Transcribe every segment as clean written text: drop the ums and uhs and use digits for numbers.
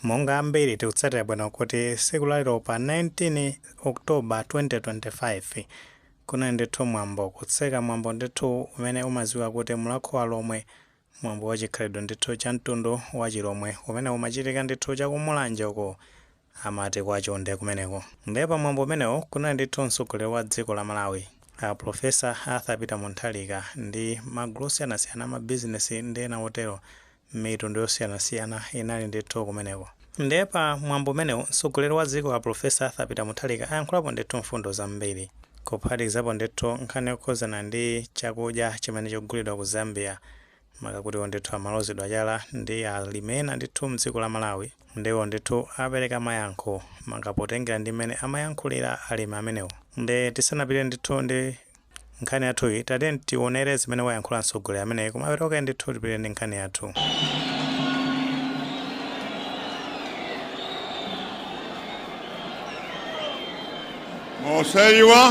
Monga ambiri tikutsatira bwino kuti tsiku la lero pa 19 October 2025 kunali ndithu mwambo, kutseka mwambo ndithu umene umadziwika kuti Mulhako wa Lomwe, mwambo wa chikhalidwe ndithu cha mtundu wa Chilomwe umene umachitika ndithu cha ku Mulanje uko, amati kwa Chonde kumeneko. Ndiye pa mwambo umenewo kunali ndithu mtsogoleri wa dziko la Malawi a Professor Arthur Peter Mutharika ndi magulu osiyanasiyana a mabizinesi ndi ena otero, mitundu yosiyanasiyana inali ndithu kumeneko. Ndiye pa mwambo umenewu mtsogoleri wa dziko a Professor Arthur Peter Mutharika ayankhulapo ndithu mfundo zambiri, kuphatikizapo ndithu nkhani yokhuzana ndi chakudya chimene chikugulidwa ku Zambia, maka kuti iwo ndithu amalozedwa chala ndi alimi ena ndithu mdziko la Malawi, ndiye iwo ndithu apereka mayankho maka potengera ndi mmene amayankhulira alimi amenewo. Ndiye tisanapite ndithu ndi nkhani yathuyi, tatiyeni tionere zimene wayankhula mtsogoleri ameneyi, kumapeto kwake ndithu tipite ndi nkhani yathu. Moseiwa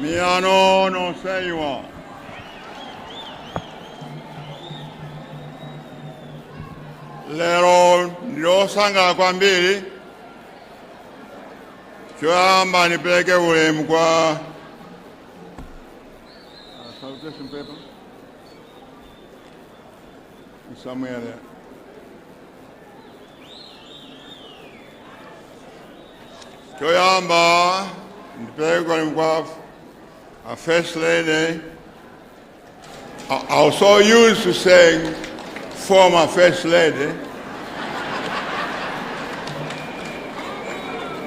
Miano noseiwa lero ndiosangalala kwambiri. Choyamba nipereke ulemu kwa salutation paper is somewhere there. Choyamba ndipereke ulemu kwa a First Lady. I was so used to saying former First Lady,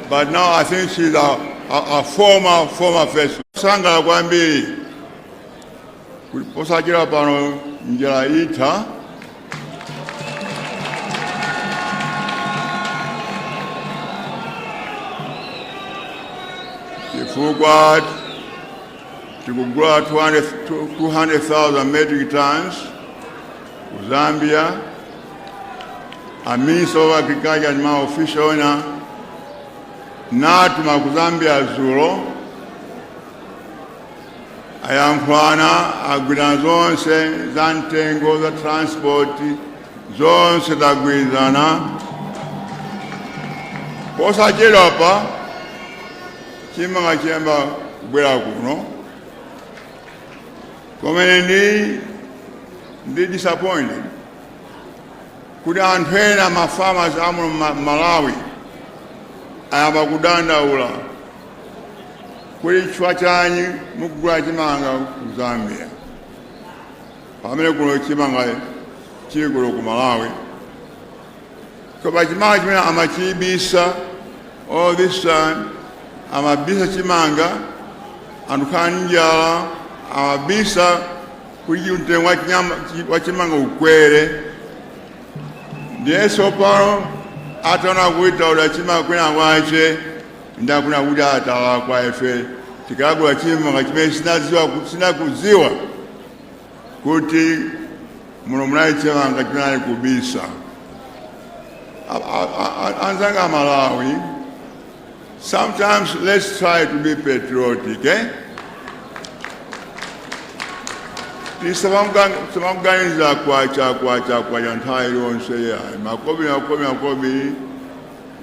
but now I think she's a former, former First Lady. Sangalala kwambiri kuti posachedwa pano njala itha. Chifukwa tikugula 200,000 metric tons ku Zambia. A Minister of Agriculture and ma official ena natuma ku Zambia dzulo, ayankhulana, agwirana zonse za mtengo, za transport, zonse tagwirizana. Posachedwa pa chimanga chiyamba kubwera kuno. Komene ndi disappointed kuti anthu ena, ma farmers amuno Malawi, ayamba kudandaula kuti chifukwa chani mukugula chimanga ku Zambia pamene kuno chimanga chili kuno ku Malawi. Koma chimanga chimene amachibisa all this time, amabisa chimanga anthu khala ndi njala, amabisa kuti mtengo wa chimanga ukwere. Ndiye tsopano ataona kuti taoda chimanga kwina kwache, ndakuna kuti atalakwa ife tikagula chimanga chimene sinakudziwa kuti muno munali chimanga chimene ali kubisa. Anzanga Malawi, sometimes let's try to be patriotic, eh? Tisamakuganiza kwacha kwacha kwacha nthawi iliyonse yayi, makobi makobi makobi.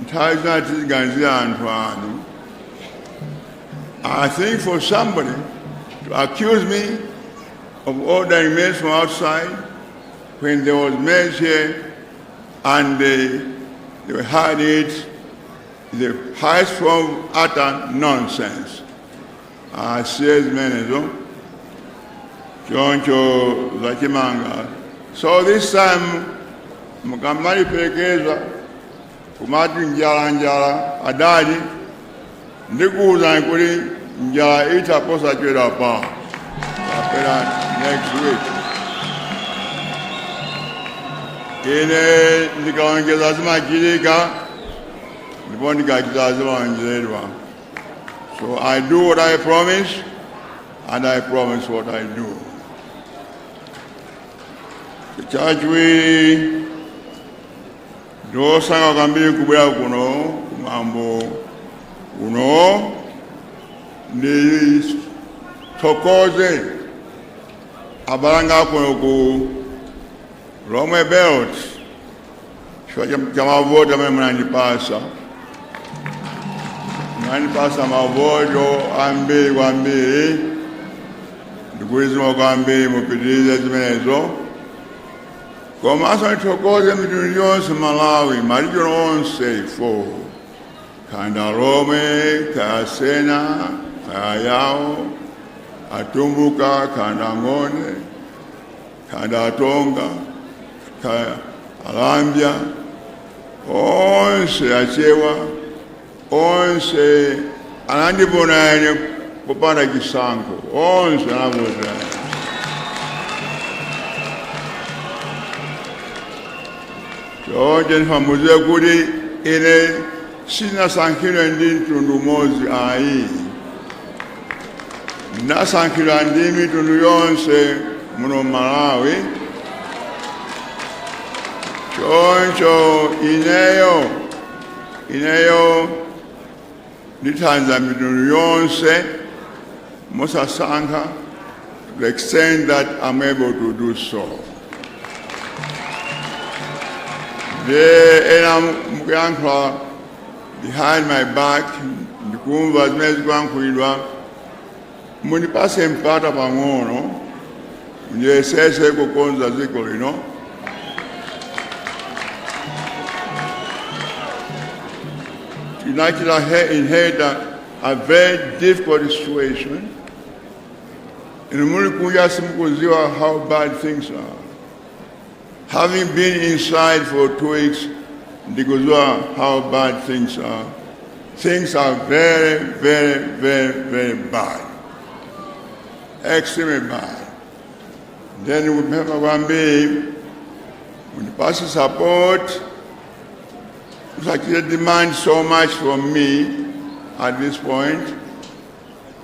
Nthawi zina tiziganizira anthu anu. I think for somebody to accuse me of ordering maize from outside when there was maize here and they had it, the highest form of utter nonsense. Asiye zimenezo. Choncho zachimanga. So this time mukamaliperekeza kumati njala njala, adadi, ndikuwuzani kuti njala itha posachedwa pa kapena next week. Ine ndikalonjeza zimachitika, ndipo ndikachita zimalonjezedwa. So I do what I promise and I promise what I do. Chachiwiri, ndosanga kwambiri kubwera kuno kumwambo uno, ndithokoze abale anga kuno ku Lomwe Belt, chifukwa cha mavoti amene munandipasa. Munandipasa mavoto ambiri kwambiri, ndikuti zikomo kwambiri, mupitirize zimenezo. Komanso ndithokoze mitundu yonse Malawi, ma region onse four, kaya Alomwe, kaya Sena, kaya Yao, Atumbuka, kaya Ngoni, kaya Atonga, kaya Alambya, onse Achewa, onse anandivota ine popanda chisankho, onse anavota. Choncho ndifamuze kuti ine sinasankhidwe ndi mtundu umodzi ayi, ndinasankhidwa ndi mitundu yonse muno Malawi. Choncho ineyo ndithandiza mitundu yonse mosasankha, to the extent that I'm able to do so. Ndiye ena mukuyankhula behind my back, ndikumva zimene zikuyankhulidwa. Mundipase mpata pang'ono, ndiyesese kukonza dziko lino. Tinachita inherit a very difficult situation. Inu muli kunja simukudziwa how bad things are. Having been inside for 2 weeks, ndikudziwa how bad things are. Things are very, very, very, very bad, extremely bad. Then kupempha kwambiri, mundipase support. Musachite demand so much from me at this point,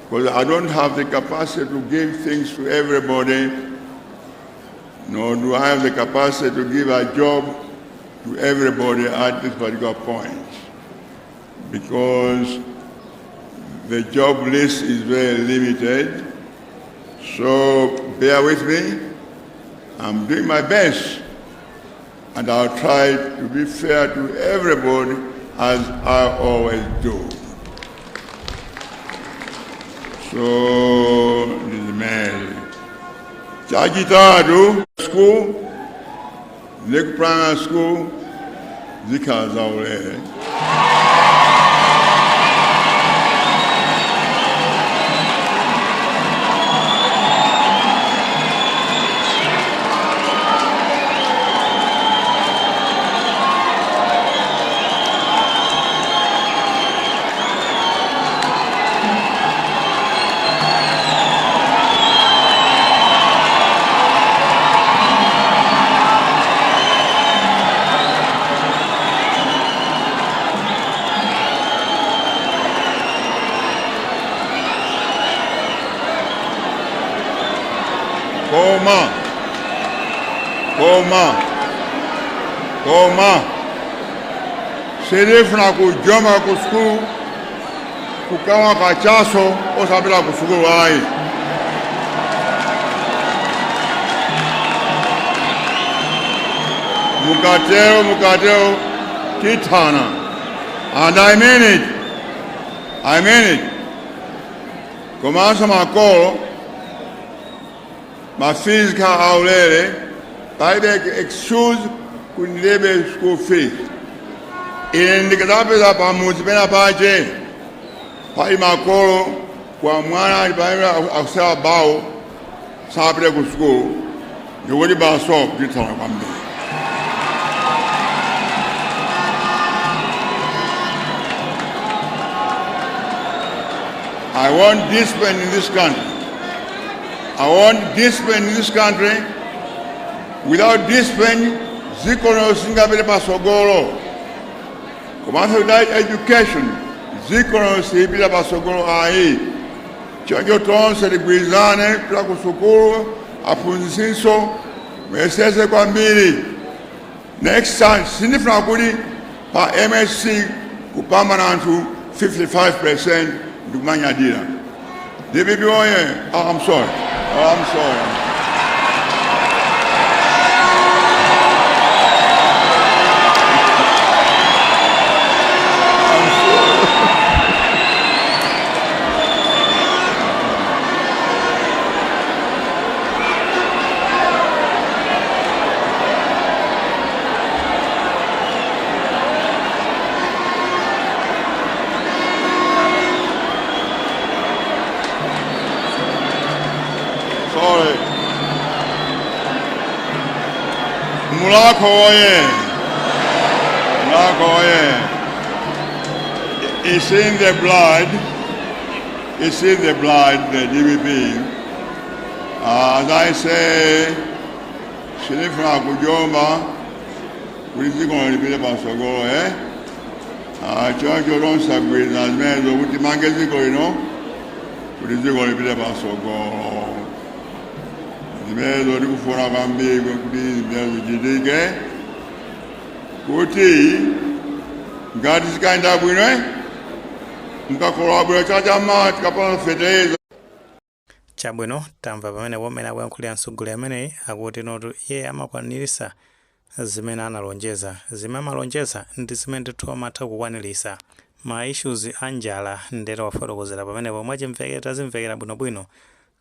because I don't have the capacity to give things to everybody, nor do I have the capacity to give a job to everybody at this particular point, because the job list is very limited. So bear with me. I'm doing my best, and I'll try to be fair to everybody as I always do. So ndizimene. Chachitatu, school ndi ku primary school zikhala zaulere. Koma sindifuna kujomba ku sukulu, kukamwa kachaso osapita ku sukulu ayi. Mukatero tithana, and I mean it, I mean it. Komanso makolo, ma fees kha aulere, palibe excuse kuti ndilibe school fees. Ine ndikadzapeza pamudzi pena pache pali makolo kwa mwana ali pamene akusewera bawo sapite ku sukulu, ndikuti baso tithana kwambiri. I want discipline in this country. I want discipline in this country. Without discipline, dziko lino singapite pasogolo. Komanso without education, dziko lino silipita pasogolo ayi. Choncho tonse tigwirizane kupita ku sukulu, aphunzitsinso muyesese kwambiri. Next time sindifuna kuti pa MSCE kupambana anthu 55% ndikumanyadira. DPP oye! Oh, I'm sorry. Oh, I'm sorry. Mulhako oye! Mulhako oye! It's in the blood. It's in the blood, the DPP. As I say, sindifuna kujomba kuti dziko lipite patsogolo, eh? Choncho tonse tagwirizana zimenezo kuti timange dziko lino kuti dziko lipite patsogolo. Zimenezo tikufuna kwambiri kuti zimenezo zichitike kuti ngati zikayenda bwino, eh? Mukakolola bwino chaka chamawa tikapanga fetereza. Chabwino, tamva pamene pomene akuyankhulira mtsogoleri ameneyi, akuti notu iye amakwanirisa zimene analonjeza, zimene amalonjeza ndi zimene ndithu amatha kukwanirisa. Ma issues a njala ndero wafotokozera pamenepo mwachimvekera, tazimvekera bwinobwino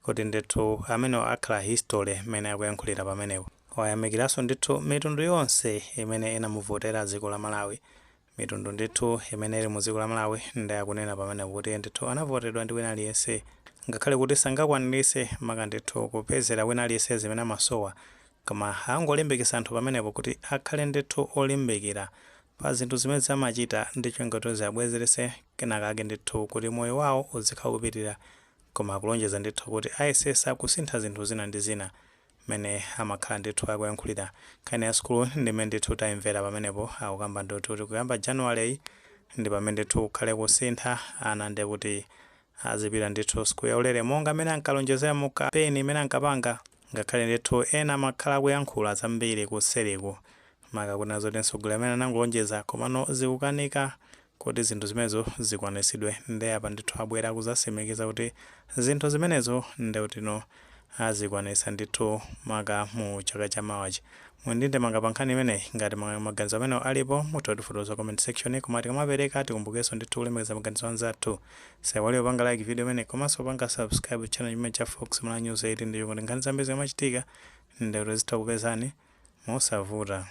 kuti ndithu amene akhala history mmene akuyankhulira pamenepo. Wayamikiranso ndithu mitundu yonse imene inamuvotera dziko la Malawi, mitundu ndithu imene ili mu dziko la Malawi. Ndi akunena pamenepo kuti ndithu anavotedwa ndi wina aliyense, ngakhale kuti sangakwanirise maka ndithu kupezera wina aliyense zimene amasowa, koma angolimbikitsa anthu pamenepo kuti akhale ndithu olimbikira pa zinthu zimene zamachita ndi cholinga zibwezerese kenakake ndithu kuti moyo wawo uzikhala kupitirira. Koma akulonjeza ndithu kuti ayesesa kusintha zinthu zina ndi zina mmene amakhala ndithu akuyankhulira. Nkhani ya sukulu ndimene ndithu tayimvera pamenepo, akukamba ndithu kuti kuyamba January ndi pamene ndithu kukhale kusintha, ana ndiye kuti azipita ndithu sukulu yaulere monga mmene ankalonjezera mu kampeni imene ankapanga, ngakhale ndithu ena amakhala akuyankhula zambiri kuseriku maka kunena zoti mtsogoleri amene anangolonjeza komano zikukanika kuti zinthu zimenezo zikwaniritsidwe. Ndi apa ndithu abwera kuzasimikiza kuti zinthu zimenezo ndekutino azikwanitsa ndithu maka mu chaka chamawachi. Mwindinde manga pa nkhani imeneyi, ngati maganizo amene alipo mutha kutifotokoza comment section. Koma tikamapereka tikumbukenso ndithu kulemekeza maganizo anzathu. Saiwale kupanga like video imene komanso kupanga subscribe channel chimene cha Fox Mala News 8 ndicho kuti nkhani zambiri zikamachitika ndekuti zitha kupezani mosavuta.